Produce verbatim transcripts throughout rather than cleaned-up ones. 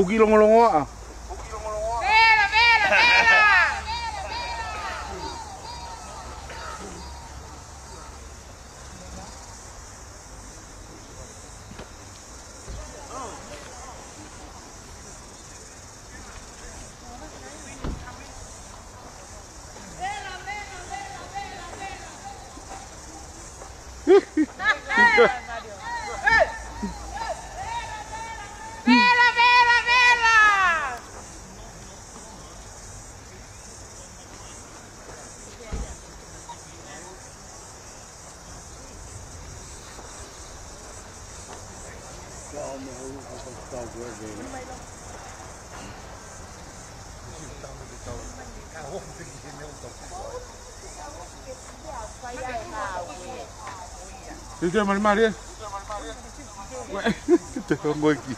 Uki longolongoaʻa. Vela, vela, vela! Vela, vela, vela! Ite malimali, ē? Uē, te hongo iki.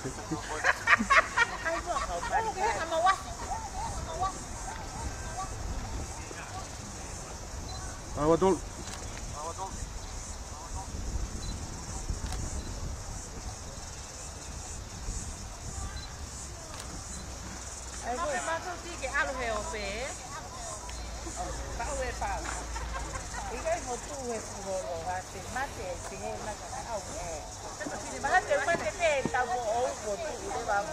Awa tolu. Ai, ko e mātou tiki ke ʻalu he ope, ē? Pau e pau. ʻIkai mo tuʻu he kuholo, ha te mate, te he mate, au, ē. Mahalo te mate pē, tau mo ʻou mo tuʻu he vau.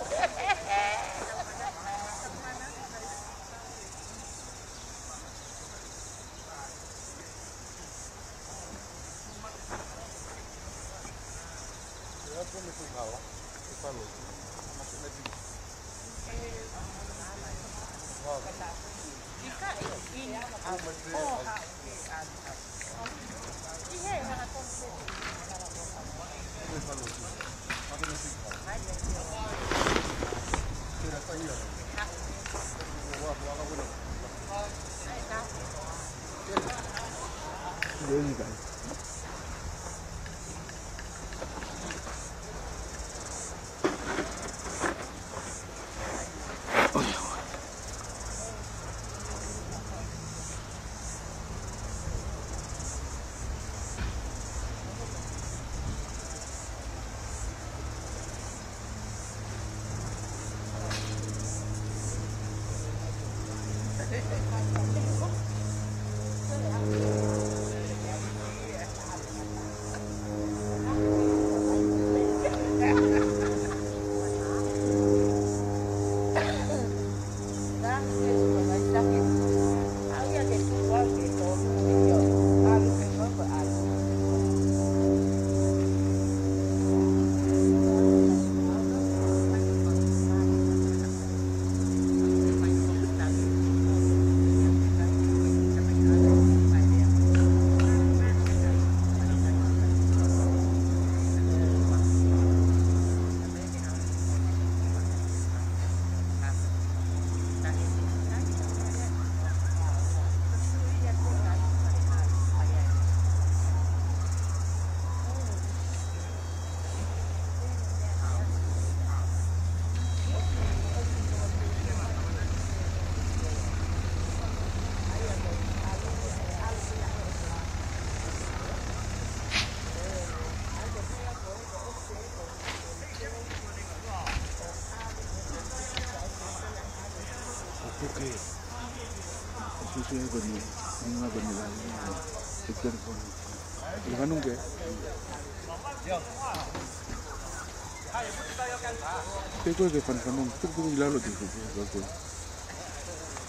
Te koe ke fanafana, tuku tuku ʻi lalo te koe, koe, koe.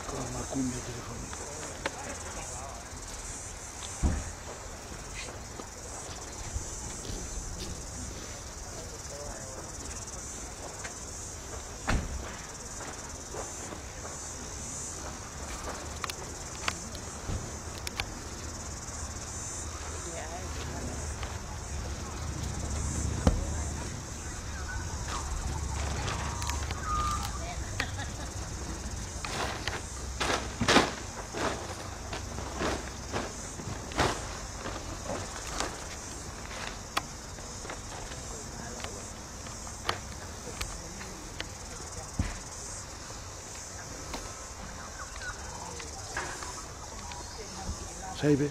Ko ma kumi telefoni. Sai pē.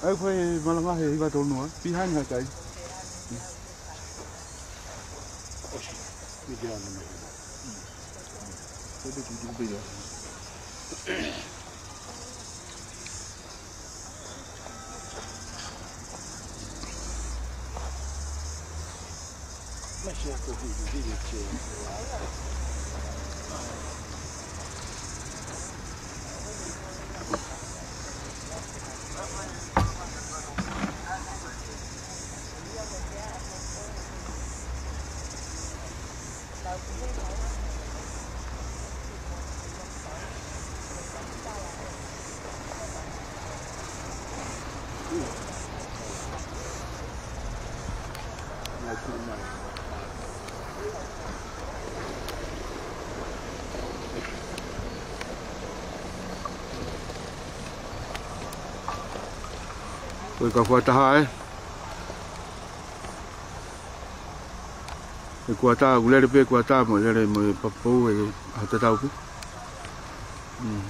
Ai, ko e malanga he hiva tonu, ā? Behind her, guys. Ko e ka fuataha, ē. He kuata, ʻoku lele pē kuata mo e lele mo e papou ʻi he ʻaho tatau pē. Mm.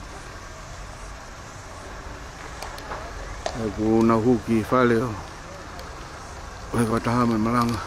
ʻOku nau hū ki fale ʻo, ʻo e kuata mo e malanga.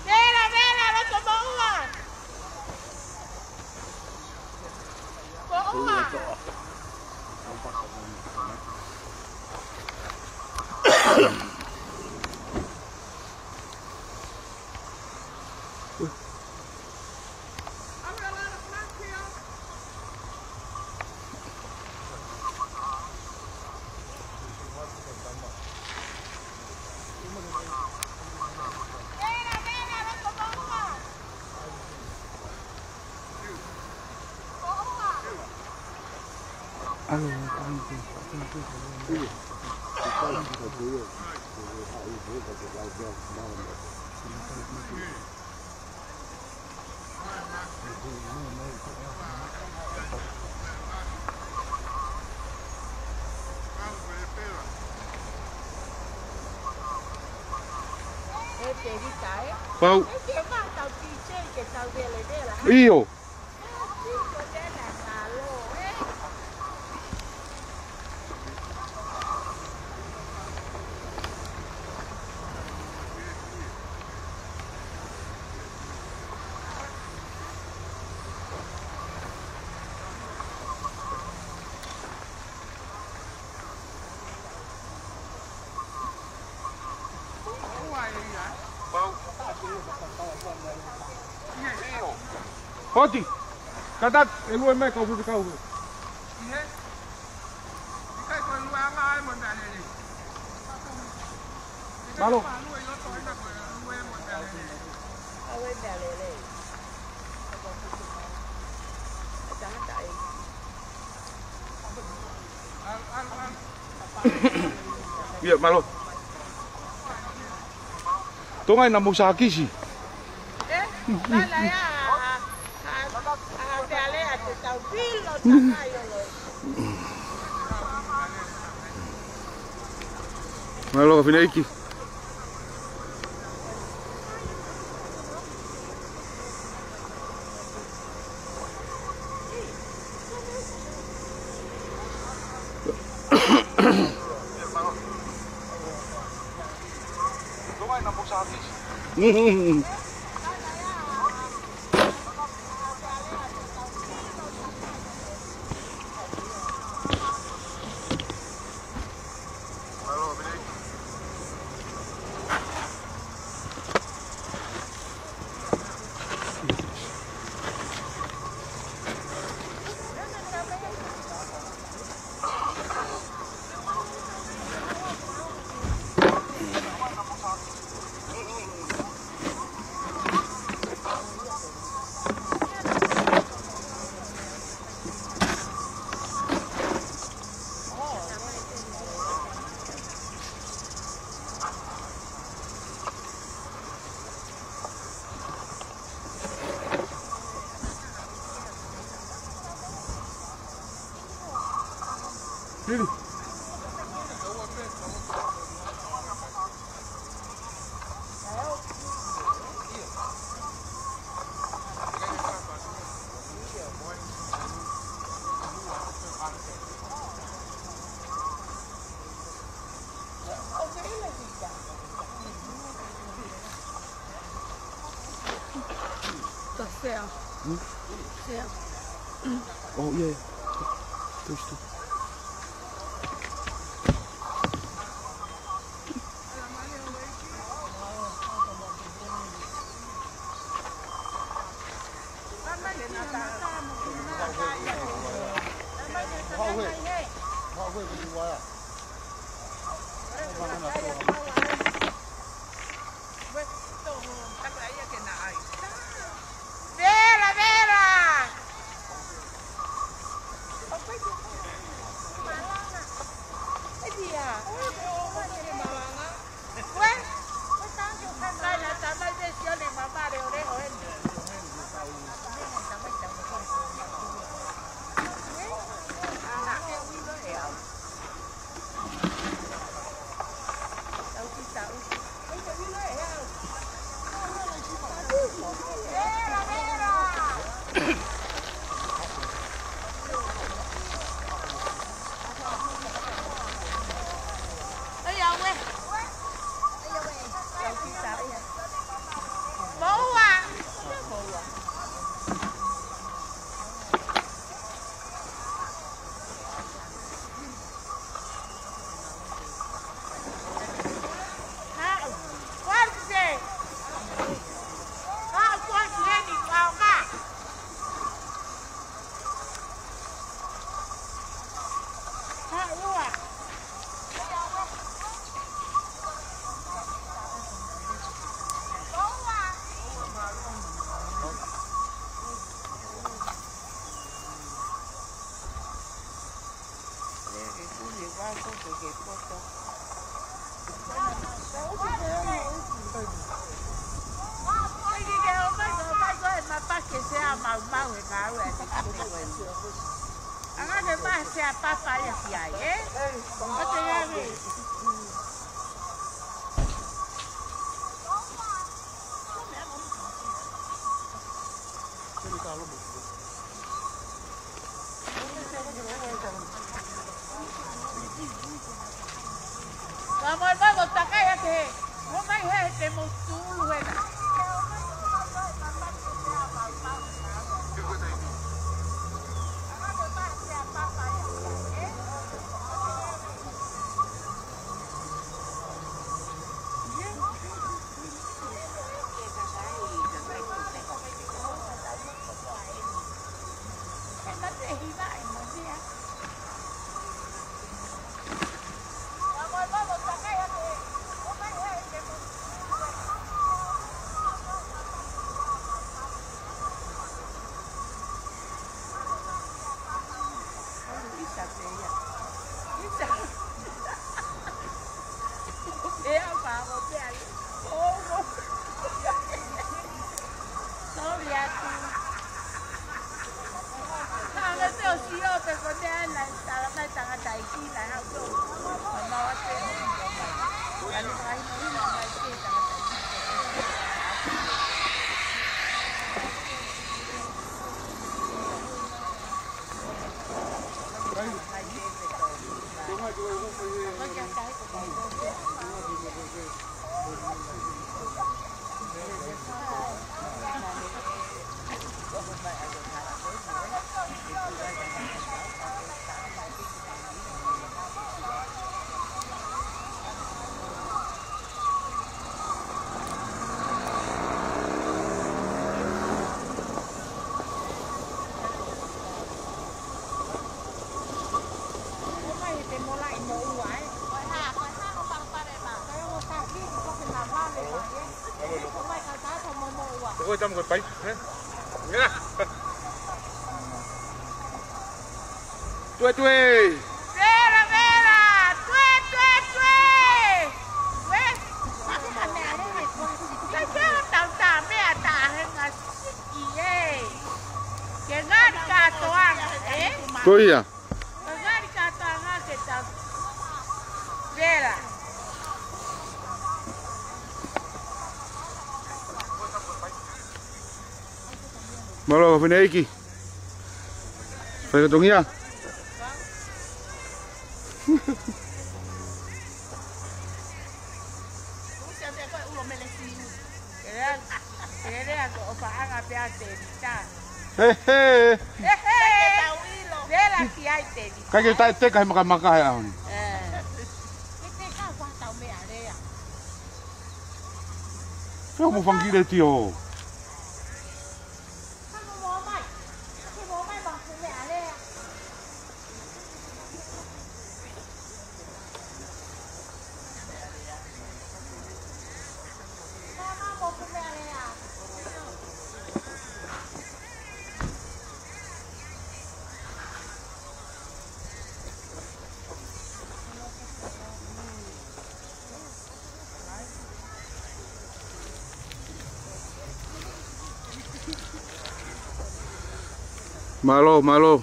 Vera, vera, loto moʻua. Moʻua. Pau. ʻIo. Hoti. Katat, e lue mai kau futu kau. Mālō. ʻIo, mālō. Tonga ina mo Sakisi. Mālō, Fineʻeiki. Lili. Está certo. Hmm? Certo. Oh, yeah, yeah. Those two. Vela, vela! Anga ke maʻu se ʻa papa ia ki ai, ē? ʻO te ave. Ka mo e vavo takai ake he. Mo mai he te mo tulu hena. Sorry, atu. Nā, me te o sio pe ko te ana i tala mai tangata i kina, hau tō. Mama wa te. Anu ka hino hino mai te tangata i kina. Ko e tamu ko e pai, ē? Ia. Tue, tue. Vela, vela. Tue, tue, tue. Ue. Ka ke tau tā meʻa tā he ngasi ki ē. Ke ngali kātoanga, ē? Ko ia. Ka ngali kātoanga ke Mālō, fineʻeiki. Fai fatongia. He, he. Vela ki ai teni. Kai ke taʻeteka he makamaka he ʻaho ni. Feo mo fangile tio. Mālō, mālō.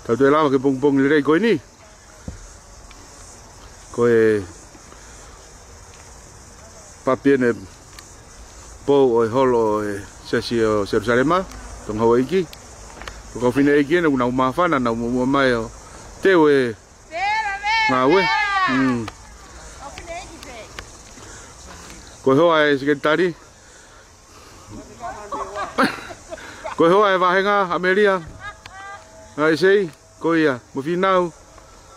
Tau toe lava ki he pongipongi lelei ko eni. Ko e papi ʻeni e pou ʻo e holo ʻo e Siasi ʻo Selusalema, Tonga Houʻeiki. Ko e kau fineʻeiki ʻeni ʻoku nau māfana, nau muʻomuʻa mai ʻo teu e ngāue. Mm. Ko e hoa e sekelitali. Ko e hoa e vāhenga, ʻAmelia. ʻAisei, ko ia, mo Finau.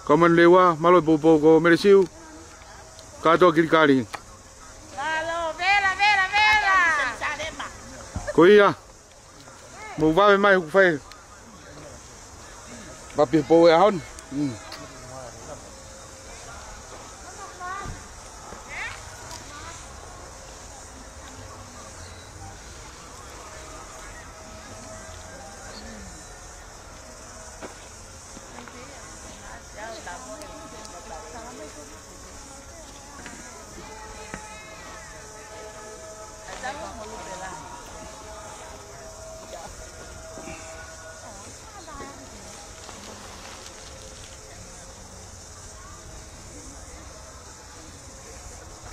Kau manu leua, mālō e poupou ko Melesiu. Kātoa kilikali. Ko ia. Mou vave mai hoku fai papi he pou ʻo e ʻaho ni. Mm.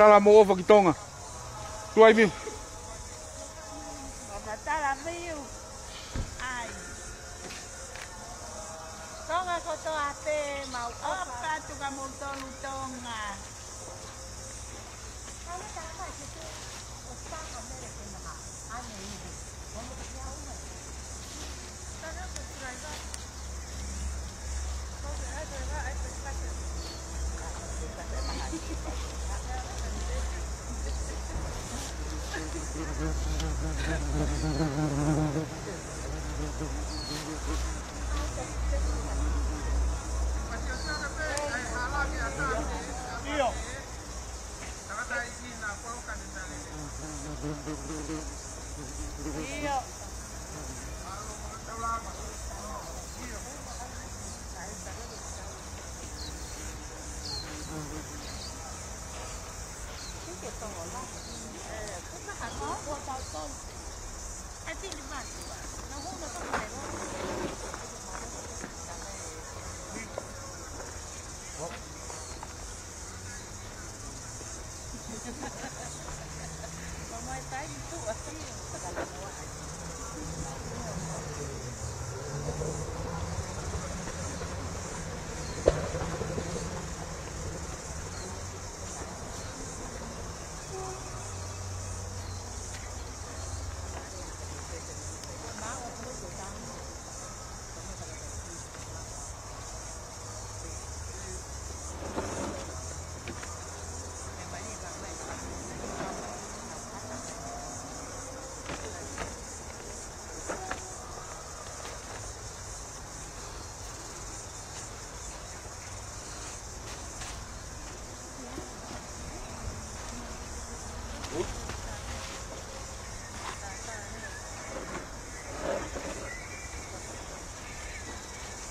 Tala mo ʻofa ki Tonga. Tuai miu. Tala miu. ʻAi. Tonga kotoa pē mau ʻofa atu kia moutolu Tonga.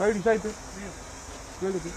Ai, di sai pe. Tuele pe.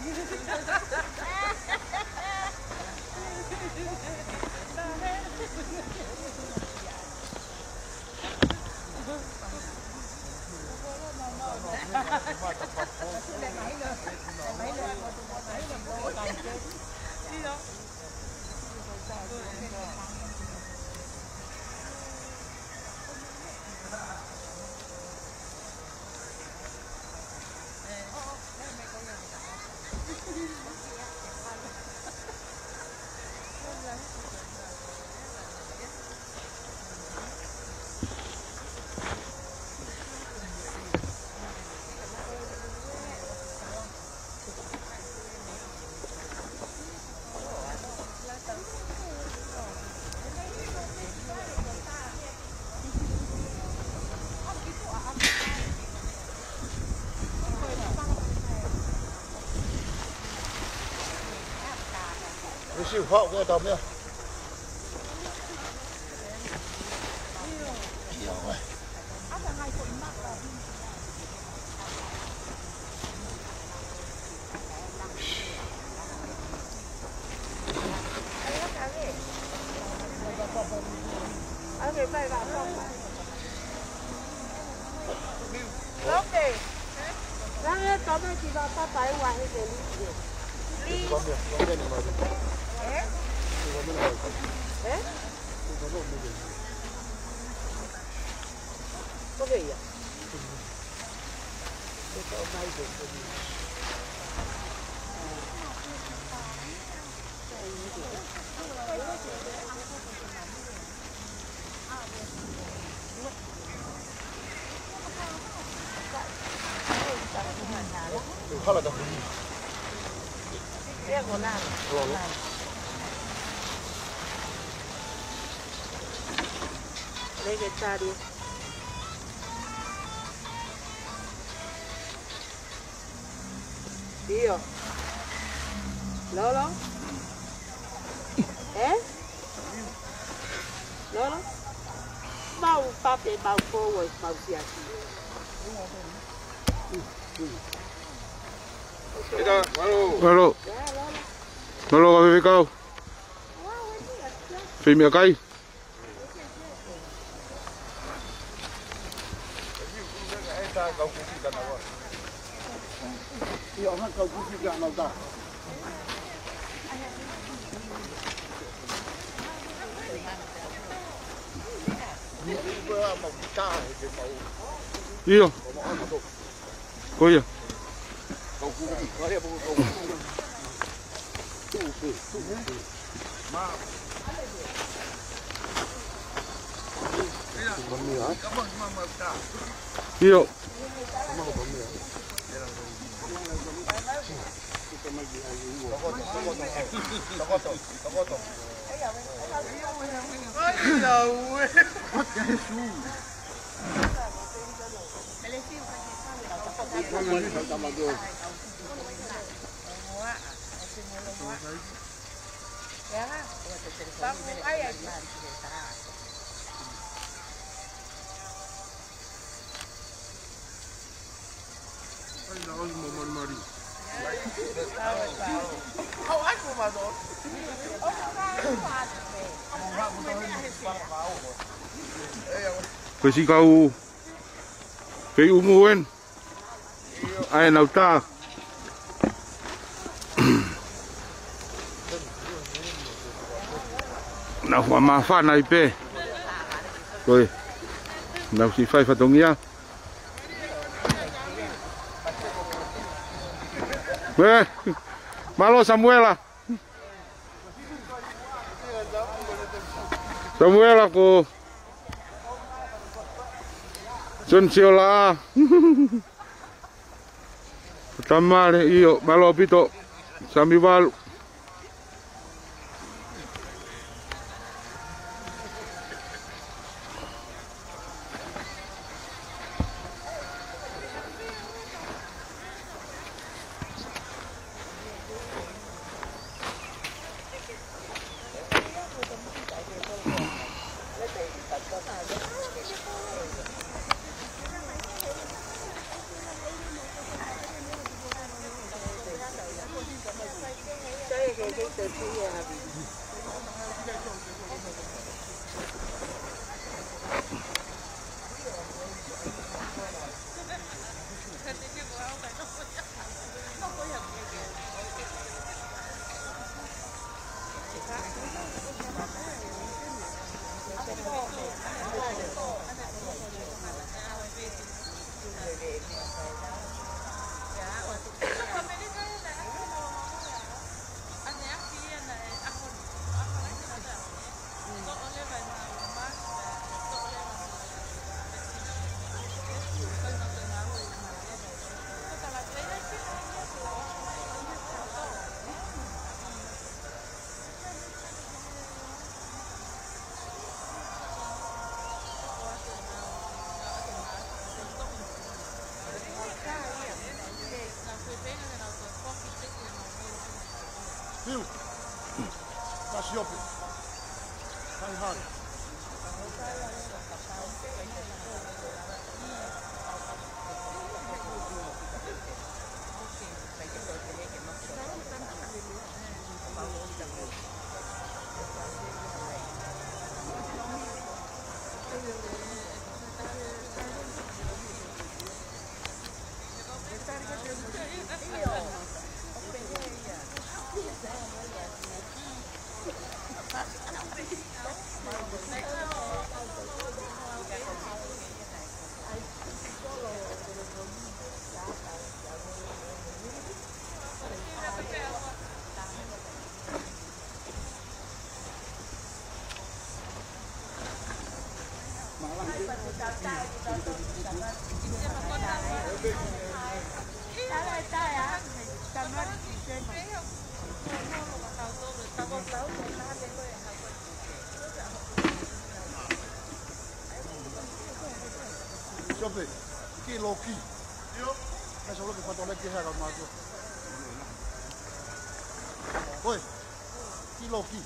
Misi hao ke tau mea. Ia, ue. ʻIo. Lolo? Ē? Lolo? Mau pape, mau koua, mau siasi. Ita, malo. Malo. Malo, ka fefekau. Fai meʻakai. ʻIo. Ko ia. ʻIo. Ko e siʻi kau fei ʻumu eni. ʻA e nau tā. Nau fakamāfana ai pē. Ko e. Nau siʻi fai fatongia. Ē, mālō Samuela. Samuela ko John Siola. Tamale, ʻio, mālō ʻaupito. Sami Valu. Siope. Hai hai. Siope, ki loki. Ka solo ke fato le ke haka mato. Oi, ki loki.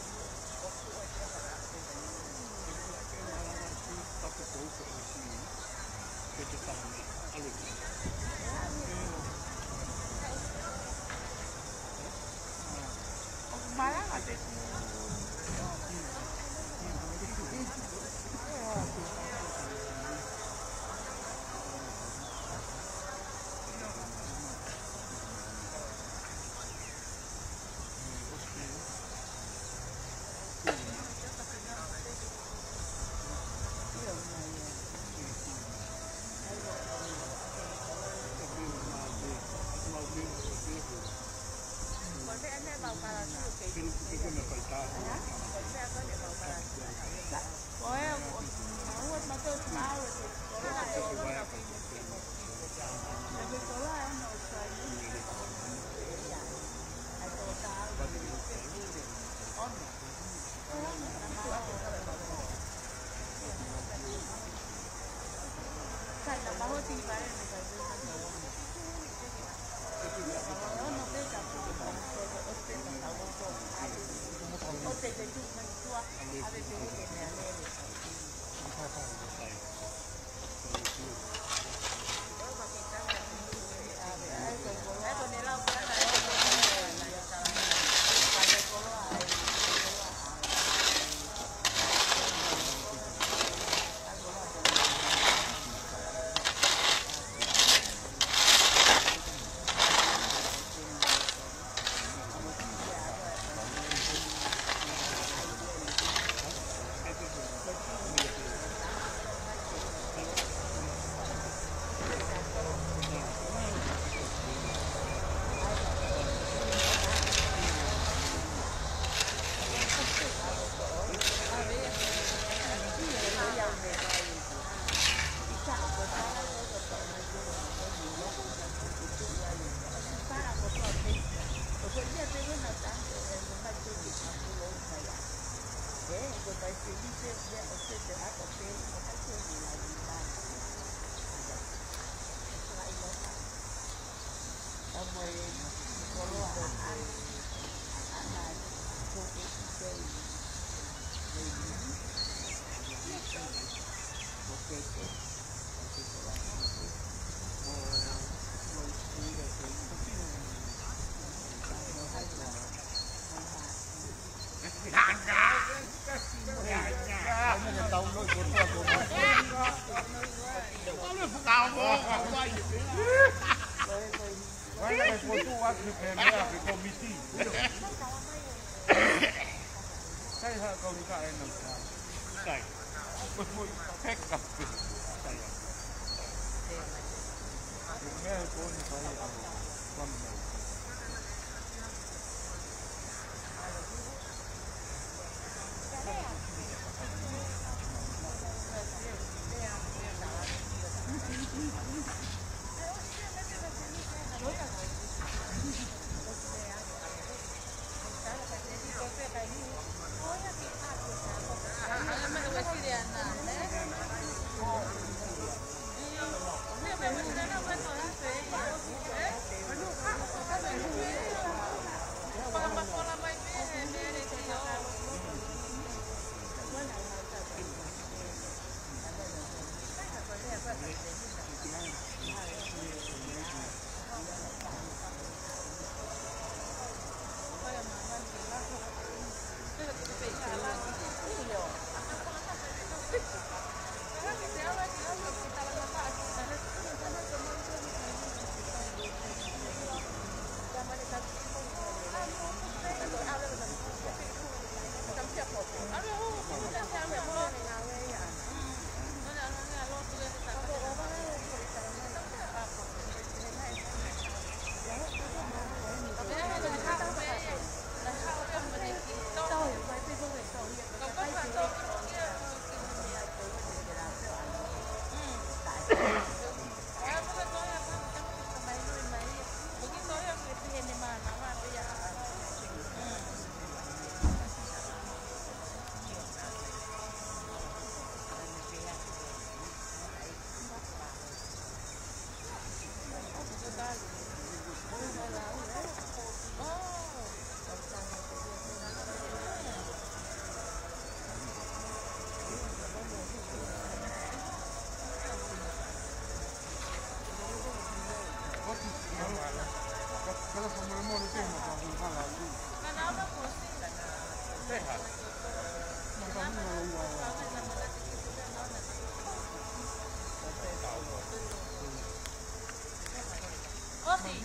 ʻOsi,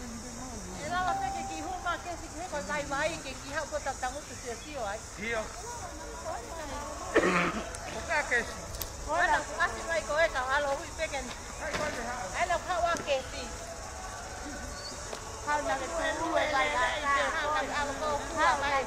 ʻe lava pē ke kiʻi hū mai kesi ki he ko e vaivai ke kiʻi haʻu ko e tangutu siosio ai. ʻIo. Ko ka kesi. Ana, ʻasi mai ko e ka alo hui pē ke ni. ʻAi ko e haʻu. ʻAi lo ka ua kesi. Hau na ke tū e vai la ka. Hau na ke alo ko e kua mai.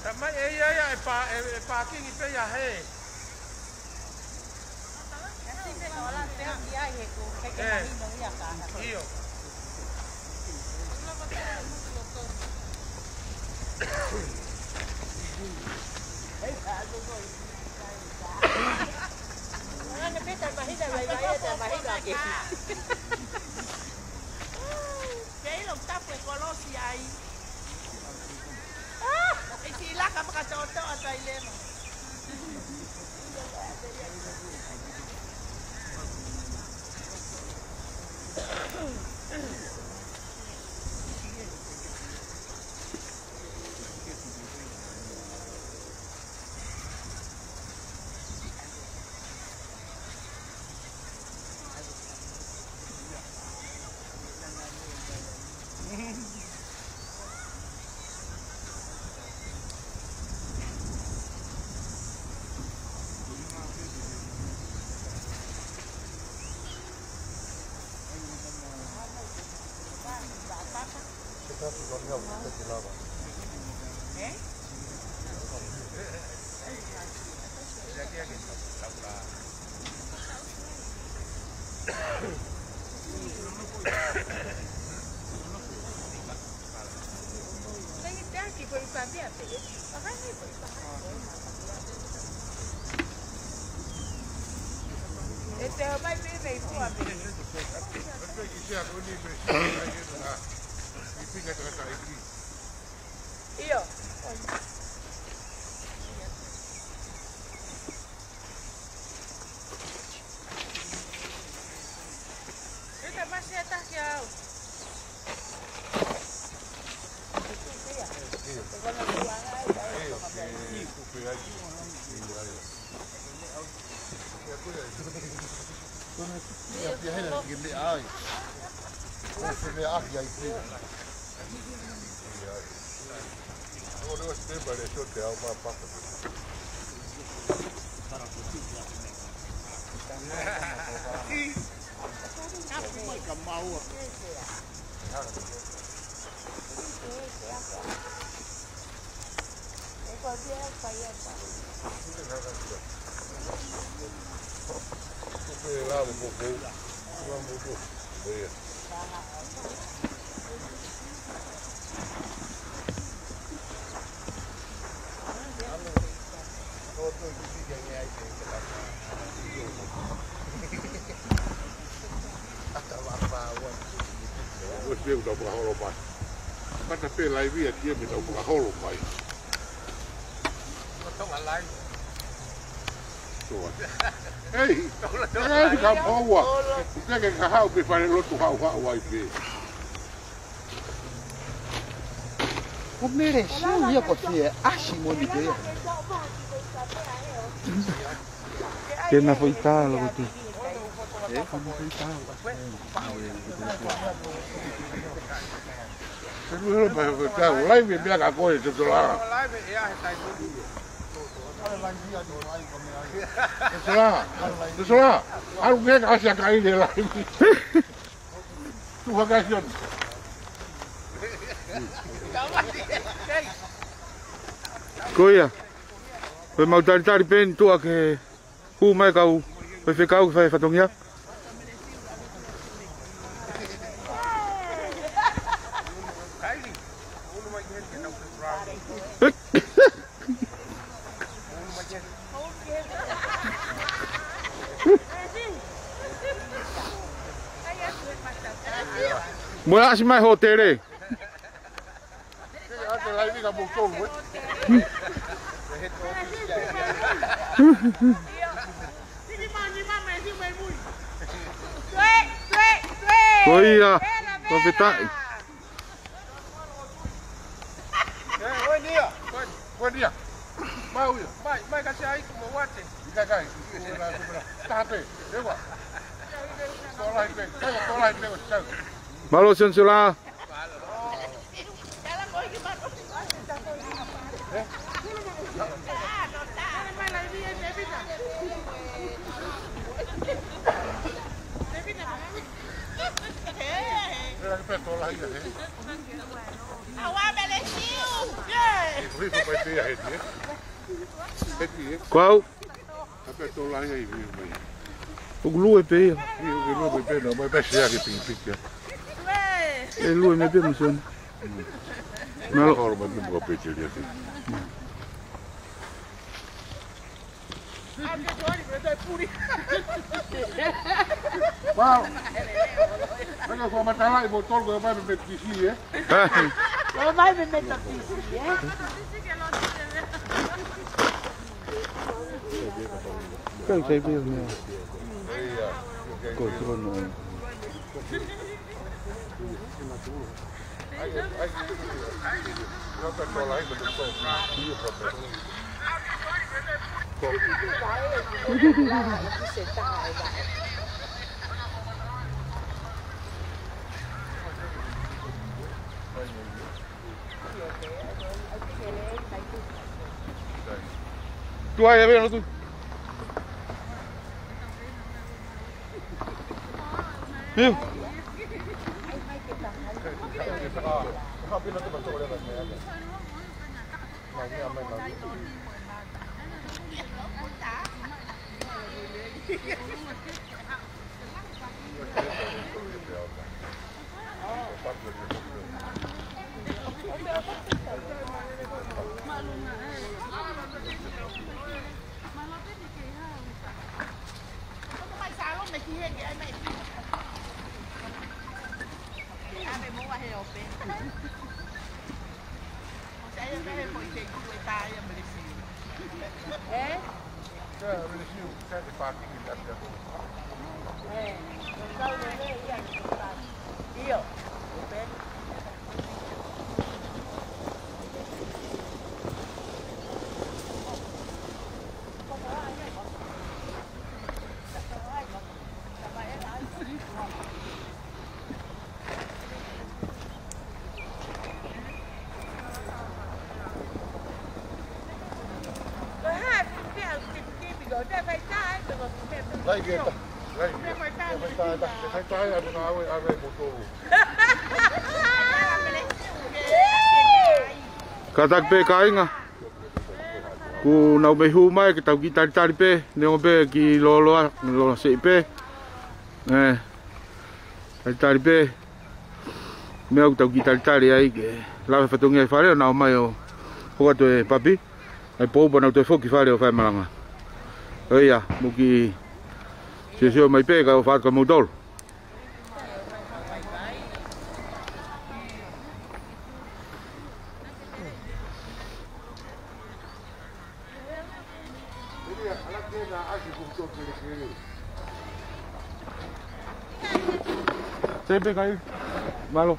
Tamai, ʻe ʻi ai ʻa e pā, ʻe, ʻe pākingi pē ia he. ʻIo. Ana pē ta mahina, vai, vai, ta mahina ke. Kei lo tapu e kolosi ai. ʻAi, ʻe siʻi laka fakatoʻotoʻo atu ai leva. ʻIo. ʻE ta masi ʻa taki au. Ua sipe u tau fakaholo mai. Pata pē laivi a tie me tau fakaholo mai. Tonga lai. Soa. Ei, ei, ka paua. Te ke ka hau pe fale lotu hau hau ai pe. O mele, siu ia ko fie, asi mo ni pe. Ke na foʻi tā loko tu. Te lu helo pa ko tā, laivi e meʻa ka ko e te tola. Te tola. Te tola. Alu ke ka asia ka ile laivi. Tu haka sion. Ko ia. Ko e mau talitali pē eni tuʻa ke hū mai kau, ko e fekau ke fai fatongia. Mo e ʻasi mai hōtele. Ko ia, ko fetaʻi. Ko e nia. Mau ia. Mai, mai kasi ai ku mo wate. Ika kai. Taha pē, ewa. Tō lahi pē, tō lahi pē, tau. Mālō Sione Sula. Ko au. Ape to la ia i vi mai. ʻOku lue pē ia. Ia, ʻoku lue pē, no, mai pasi ia ke piki piki. ʻE lue mai pē mo Sione. Mālō. Koro mai pē mo pē te lia te. Wow. Anga ko matala i mo tolu ko mai me pisi, ē? Ko mai me me pisi, ē? Kai, kai, pio, ne. Ko, ko, no. Tuai, a ver, no tu. Piu. Kātaki pē kāinga. Kuo nau mei hū mai ke tau kiʻi talitali pē, neongo pē kiʻi lōloa, lōloa seʻi pē. ʻE, talitali pē. Meʻa ʻoku tau kiʻi talitali ai ke lave fatongia ʻi fale, ʻo nau mai ʻo hoko atu e papi. ʻAi pou pea nau toe foki fale ʻo fai malanga. ʻO ia, mou kiʻi siosio mai pē, kae ʻofa atu kia moutolu. Sepe kai. Mālō.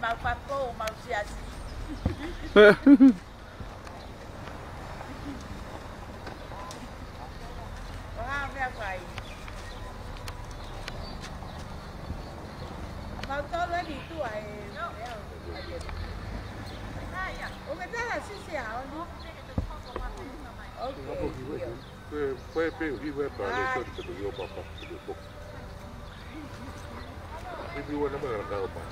Mau papo, mau siasi. ʻO hā meʻa fai? Mau tolo ni tu ai. ʻO ke tala sisi a oni. Ok. Ko e, ko e pē ʻuhi ua e pale, ʻai. Sio ki he pē ʻuhi ua papa, ki he pē ʻuhi. Pē ʻuhi ua nama la kau pa.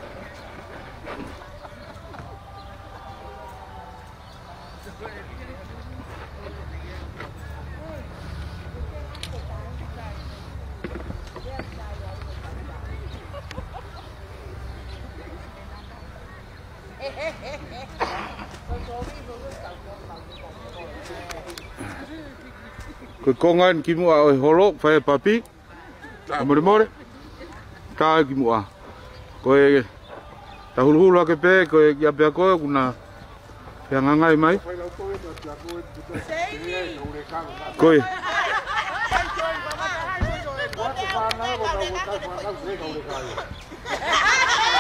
Ko e konga eni kimuʻa ʻo e holo, fai e papi. ʻA molemole. Tā kimuʻa. Ko e tā huluhulu hake pē, ko e kiʻi ʻapiako, kuo na fehangahangai mai. Ko e.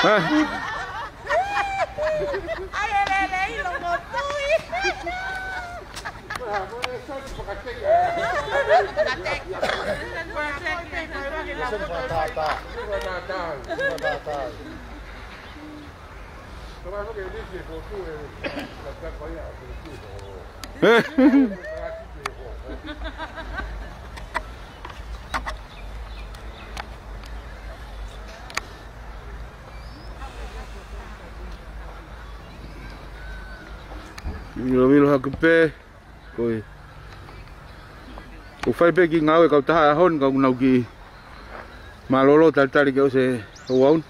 Hā? Ai, e lelei, longo tui. Vilovilo hake pē, ko e. ʻOku fai pē kiʻi ngāue kautaha he ʻaho ni, ka ʻoku nau kiʻi mālōlō talitali ke ʻosi e houa ʻe ua.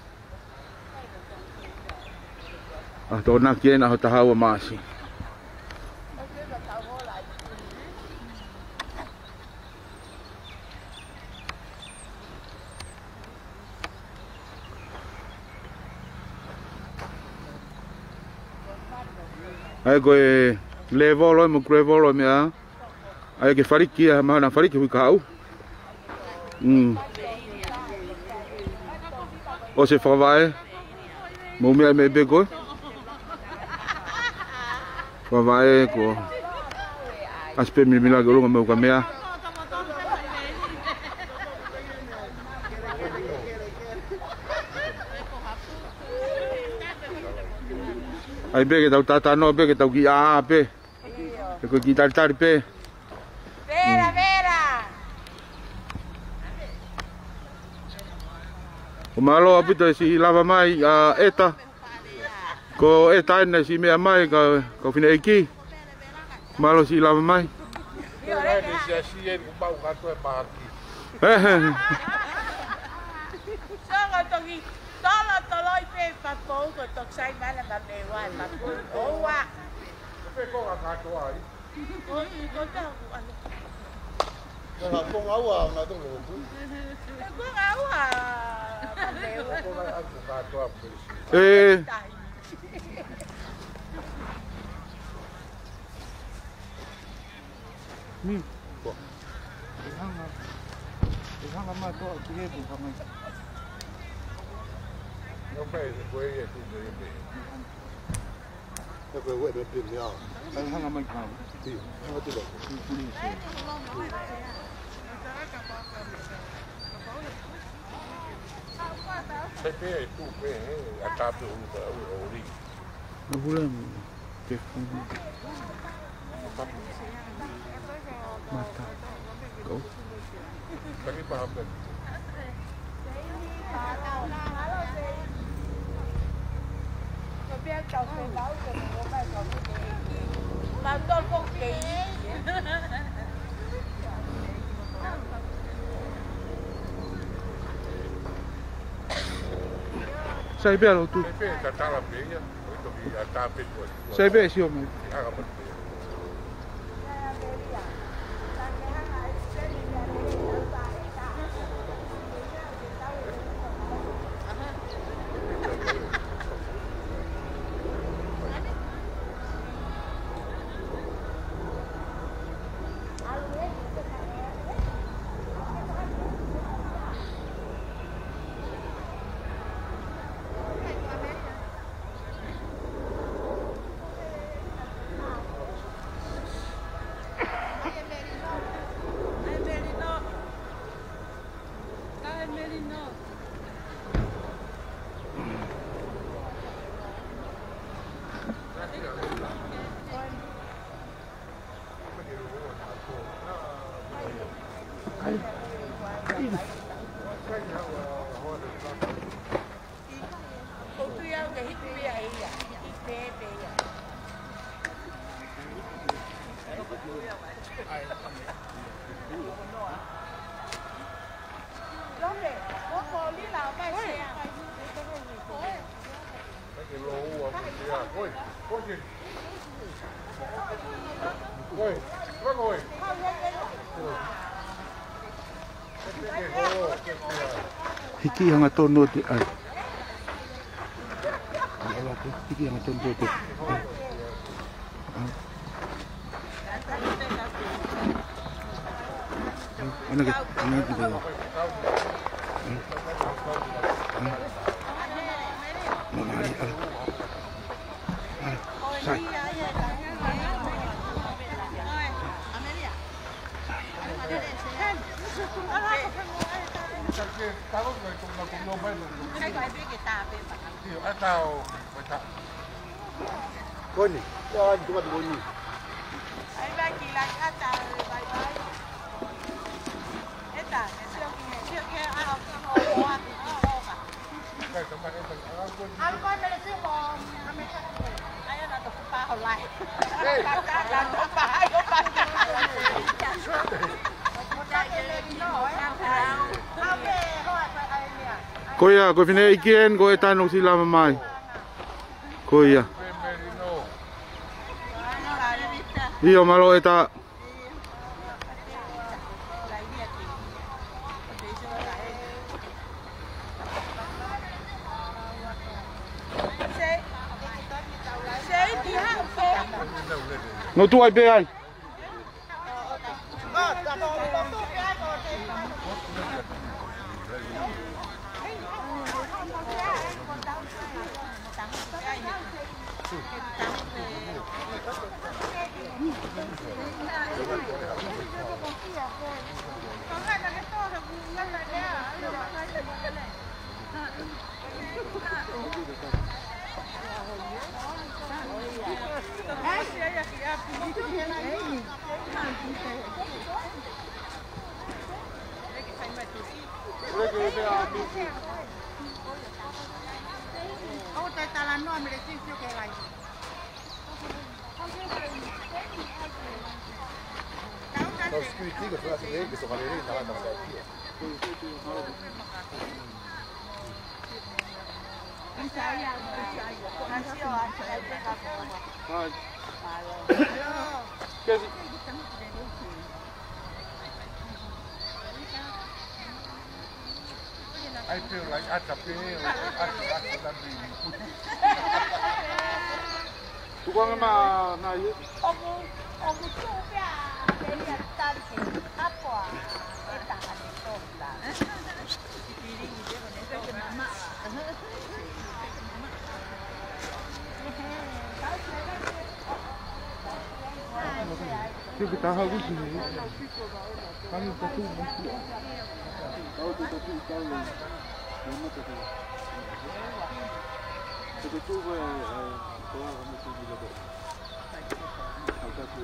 ʻA, tokonaki ena ʻaho taha ua Maʻasi. ʻA ia ko e lēvolo mo e gravel ʻo e meʻa. ʻA ia ke faliki ia, mahalo naʻa faliki hui kahaʻu. Mm. ʻOsi e fakavaʻe. Mou meʻa mei pē koe. Fakavaʻe ko. ʻAsi pē milimila ki ʻolunga mou ka meʻa. ʻAi pē ke tau tatano pē ke tau kiʻi ʻā pē. He ko e kiʻi talitali pē. Vera, mm, vera. ʻOku mālō ʻaupito e siʻi lava mai ʻa ʻEta. Ko ʻEta ena siʻi meʻa mai ka, ka fineʻeiki. Mālō siʻi lava mai. Io, ʻe, ʻe, siʻi, siʻi, ʻe, kuo pau kātoa e pāki. Sio ko e toki tolotoloi pē papo, ko e toki sai mana ma me wa papo. ʻOua. Pe ko ka kātoa ai. Ko, ko tau, ano. Ko ka konga ua, na tau lo. Ko konga ua. Ko ka kātoa pē. ʻE. Ni. Ko. ʻE hanga. ʻE hanga mai toa ki he pē ka mai. No pē, ko e ia tu pē pē. Ko e ue me pē mea. ʻE hanga mai ka. Ti, hanga tu lo. Ti, ti, ti. Pē pē e tu pē, he, ʻatā pē hulu pē, ʻo, ʻo ri. Mahula mo ke funu. Mata. Kau. Sai pē ʻalu tu. Sai pē, tatala pē ia. Sai pē sio mai. Hiki hangatonu ʻo te ai. Hiki hangatonu ʻo te ai. ʻAnake, ʻanake. Mamaʻo, ala. Ala, sai. Koni, ia, ʻi tuʻa koni. Ko ia, ko e fineʻeiki eni, ko ʻEta ʻoku sila mai. Ko ia. ʻIo, mālō ʻEta. Nau tuai pē ai. Tukuange mai, nai. ʻOku, ʻoku tuʻu pē ʻa Peli ʻa tali ke kapo ʻa ʻEta ʻa e tola. Ke ke taha usi. Kami tatu mo tua. Kau te tatu kau. Mo tatu. Te tatu ko e, e, ko a mo tu ni loko. Kau tatu.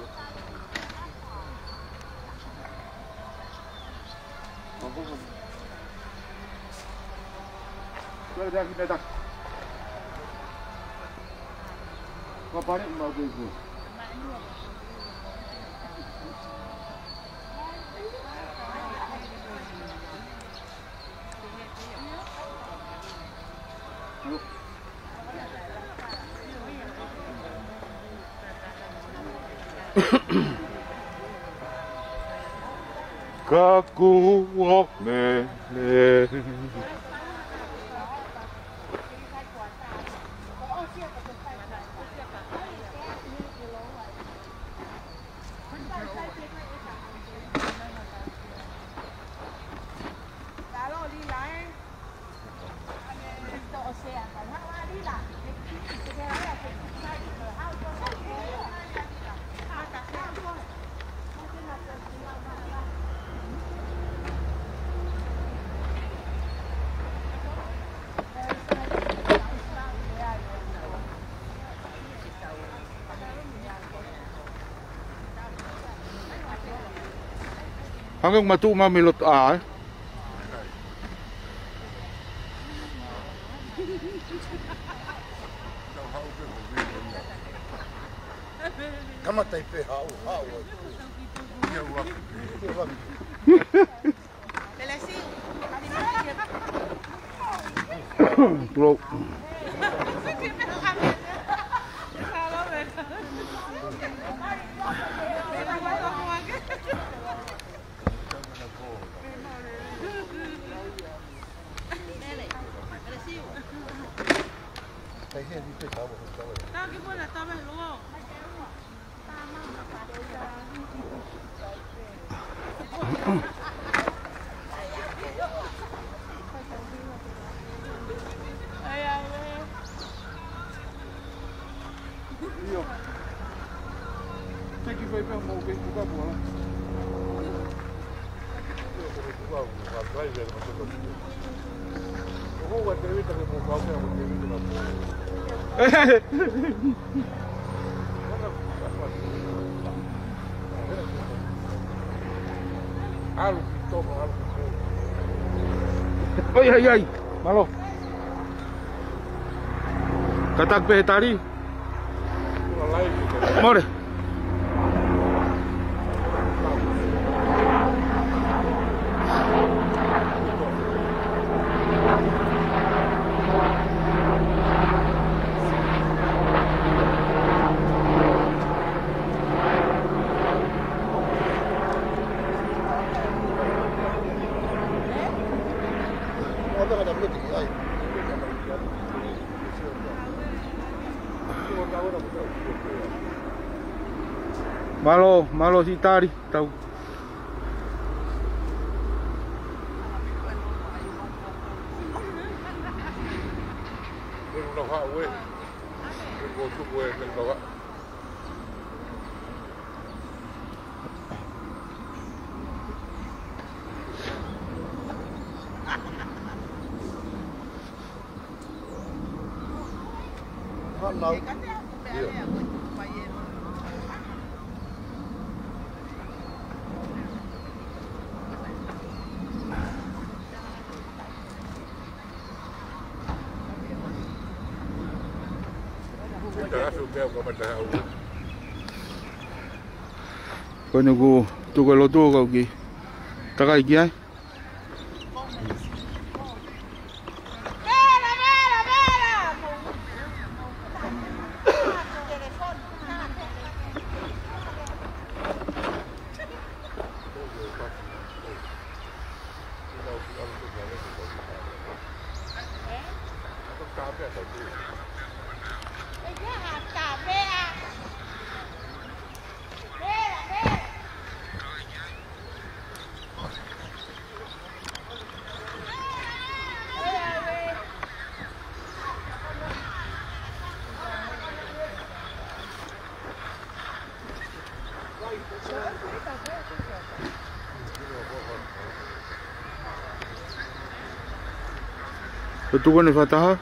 Kau tatu. Kau tatu. Kau pare mau ke ku. Ka kuo mele. Hangē ʻoku matuʻu mai mei loto ʻā, ē? Kamata ʻi pē, haʻu, haʻu ai. Tulo. ʻIo. Thank you very much. ʻAlu ki Tonga, ʻalu ki Tonga. ʻOi, ʻai, ʻai. Mālō. Kātaki pē he tali. Mole. Mālō, mālō siʻi tali, tau. Ko eni ʻoku tuku e lotu ʻo kau ki. Takai ki ai. Ko e tuku eni fakataha.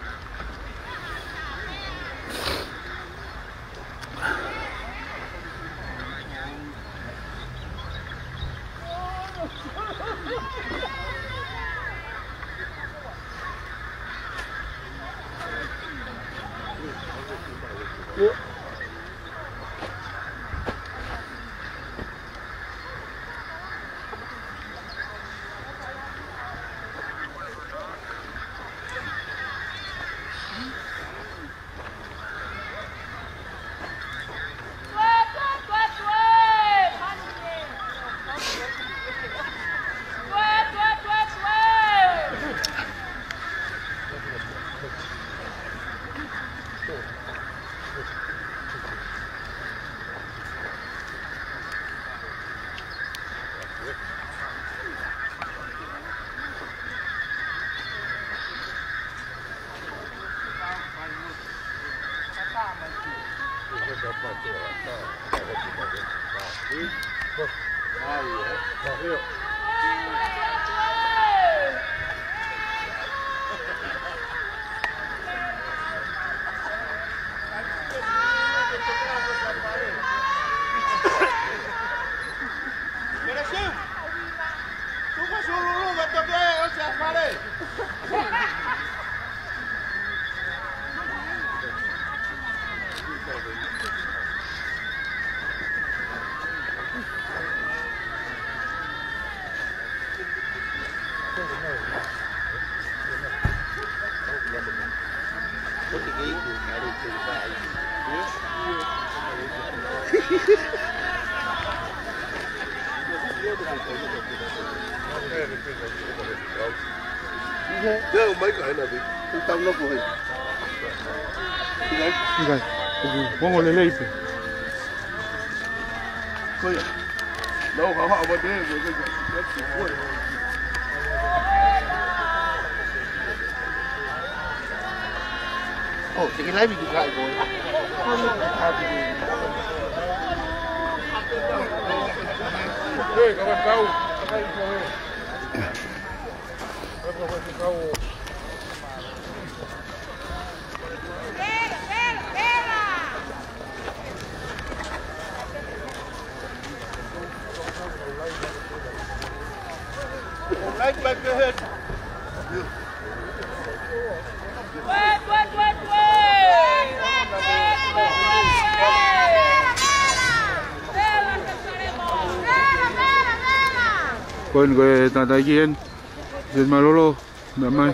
Leo mai ka hena vi. Tau nofo hei. Ikai. Ikai. Ongo lelei pē. Ko ia. Nau ka haʻa mate, ko ia, ko ia, ko ia. Oh, te ke laivi ki kai ko ia. Hei, ka kau. Ka kau. Ko eni ko e tangataʻeiki eni. Sen malolo. Nā mai.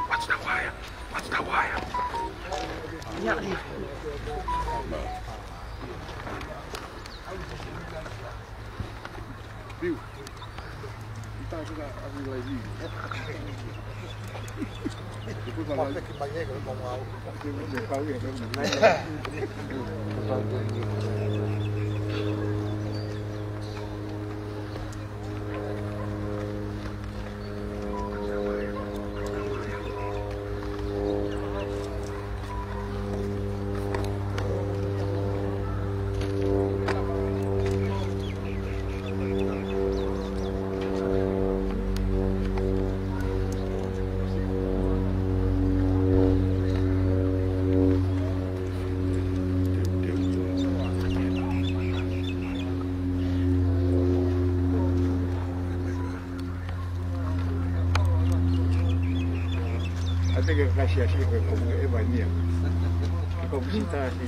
Watch the wire. Watch the wire. Biu. Ate ke kasi asi ko e kopu ke ʻeva nia. Ke kopu sita asi.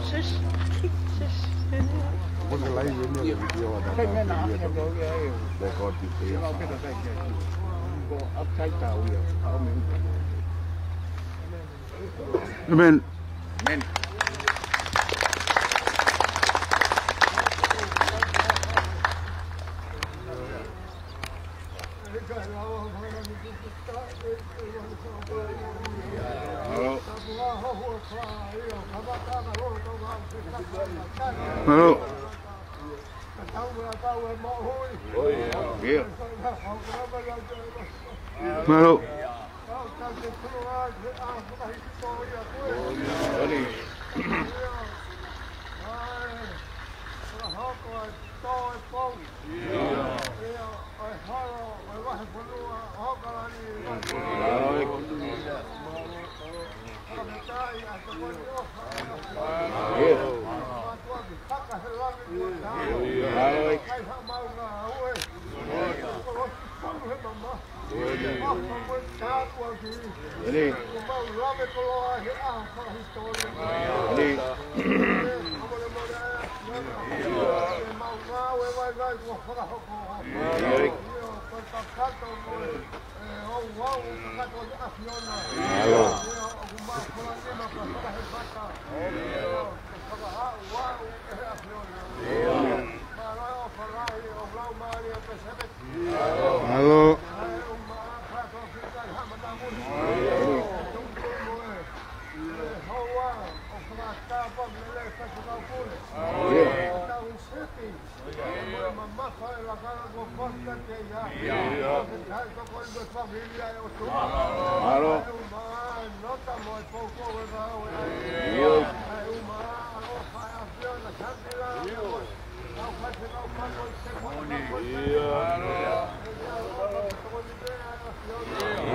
Sis. Sis. Ko e laivi eni ʻo e video ʻa e tangata. Ko e video. Ko e upside down ia. Amen. Amen. Amen. Mālō. Mālō.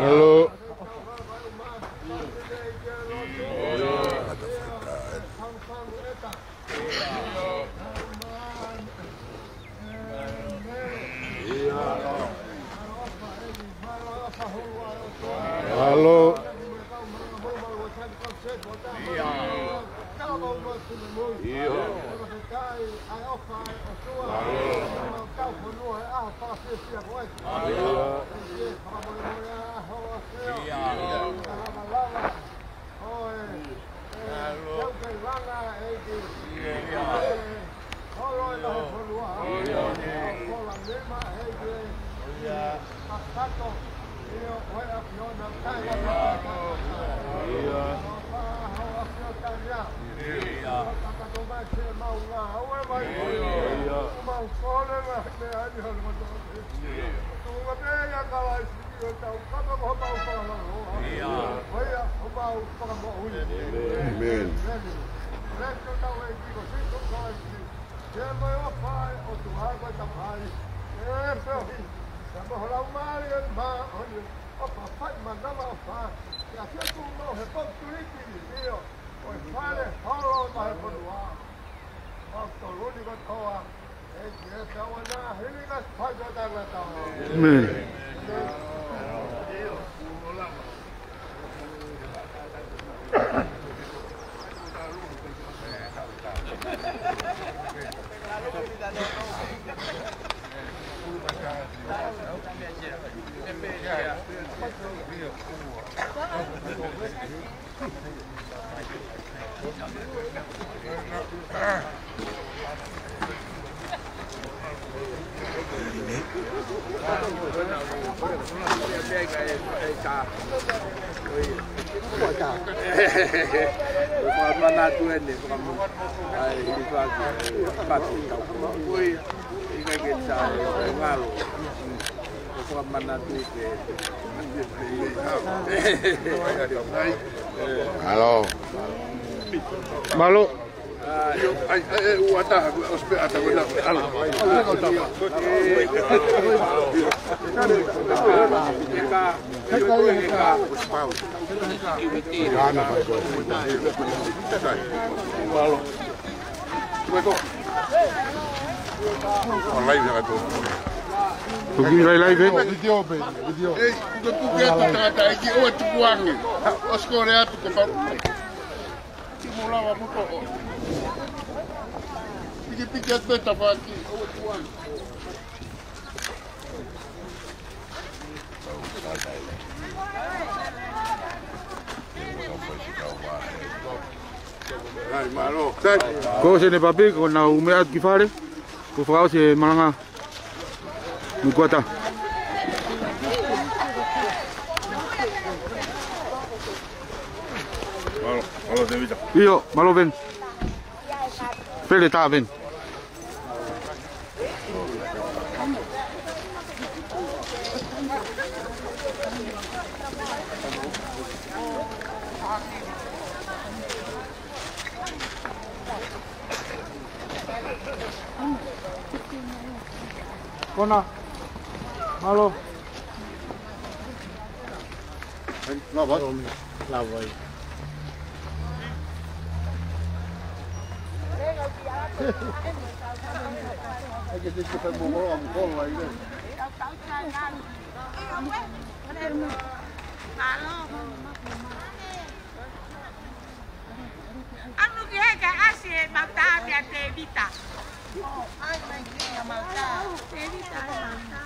Mālō. Mālō. Mālō. Amen. Amen. Mālō. Mālō. Ko e kiʻi live, live, ē? Video, baby, video. Ei, kuka kuka atu tangata, ʻEiki, ʻoua tukuange. ʻOsi kole atu, ko pau. Ki mo lava mo toʻo. Piki, piki atu pē tafaʻaki, ʻoua tukuange. Ko Sene Papi, ko ʻenau meʻa atu ki fale, ko e fakaʻosi e malanga. Mikuata. Mālō, mālō, ʻIo, mālō Veni. Pele tā Veni. Kona. Mālō. Lava. Lava. Anu ki he ka ʻasi e mata pea Tevita. ʻAi mai ki he mata. Tevita e mata.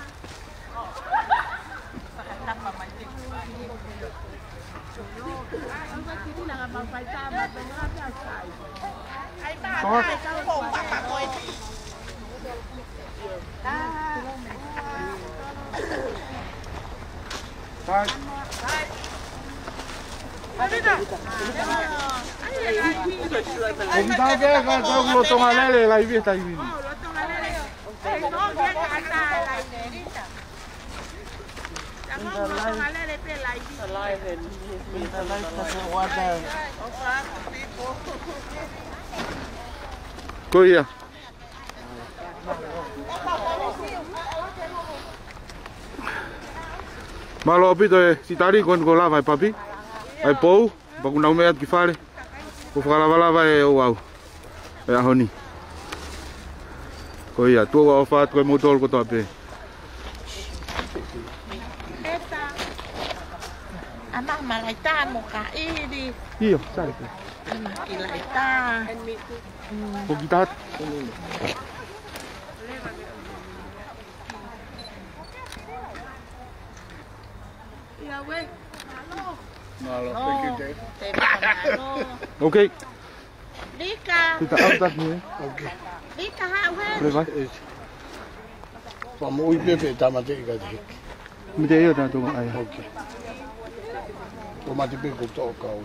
ʻOku tā ke ka tau lolotonga lele laivi he taimi ni. Ko ia. Mālō ʻaupito e sitali ko eni kuo lava e papi. ʻAi pou, pea kuo nau meʻa atu ki fale. Kuo fakalavalava e ouau ʻo e ʻaho ni. Ko ia, tuʻa ʻofa atu ko e moutolu kotoa pē. Ana malaita mo ka ʻili. ʻIo, sai pē. Ana ki laita. Ko kita. Mālō, thank you, Dave. Okay. Lika. Kita out that way. Okay. Lika haʻu he. Leva. Yes. Pea mo ui pē pē tāmateʻi ka te hiki. Mite ia tātou ai. Okay. Ko mate pē ko toʻo kau.